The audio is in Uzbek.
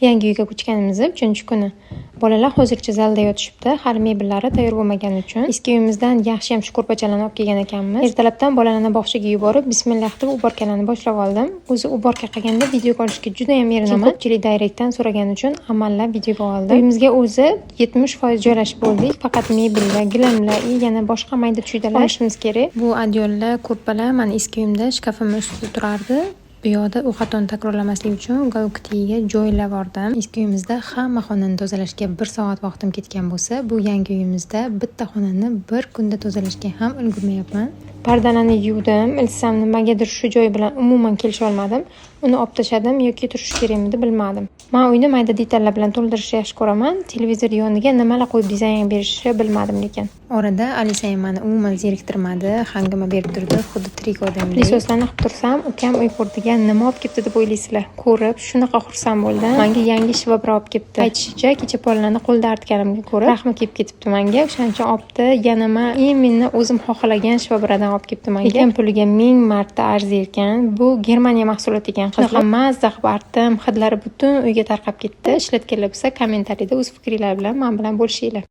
Yangi uyga ko'chganimiz uchinchi kuni. Bolalar hozircha zalda yotishibdi, hali mebellari tayyor bo'lmagani uchun. Eski uyimizdan yaxshiyam shu ko'rpachalarni olib kelgan ekanmiz. Ertalabdan bolalarni bog'chaga yuborib, bismillah deb уборка larni boshlab oldim. O'zi уборка qilganda videoga olishga juda ham erinaman. Ko'pchilik direktdan so'ragani uchun amallab videoga oldim. Uyimizga o'zi 70% joylashib bo'ldik. Faqat mebellar, gilamlar и yana boshqa mayda-chuydalar olishimiz kerak. Bu одеял lar, ko'rpalar mani eski uyimda shkafimni ustida turardi. Bu yoqda u xatoni takrorlamaslik uchun уголок tagiga joylab yubordim. Eski uyimizda hamma xonani tozalashga bir soat vaqtim ketgan bo'lsa, bu yangi uyimizda bitta xonani bir kunda tozalashga ham ulgurmayapman. Pardalarni yuvdim, ilsam, nimagadir shu joy bilan umuman kelisha olmadim. Uni olib tashladim yoki turishi kerakmidi, bilmadim. Man uyni mayda detallar bilan to'ldirishni yaxshi ko'raman. Televizor yoniga nimalar qo'yib dizayn berishni bilmadim lekin. Orada Alisa ham mani umuman zeriktirmadi, hangoma berib turdi, xuddi tirik odamdek. Пылесос larni qilib tursam, ukam uy ko'rdigan nima olib kelibdi deb o'ylaysizlar? Ko'rib, shunaqa xursand bo'ldim. Menga yangi швабра olib kelibdi. Aytishicha, kecha pollarni qo'lda artganimga ko'ra rahmi kelib ketibdi menga. O'shaning uchun olibdi. Yana man именно o'zim xohlagan швабра dan olib kelibdi menga. Lekin puliga ming marta arzir ekan. Bu Germaniya mahsuloti ekan. Shunaqa mazza qilib artdim. Hidlari butun uyga tarqab ketdi. Ishlatganlar bo'lsa, kommentariyda o'z fikringlar bilan men bilan bo'lishinglar.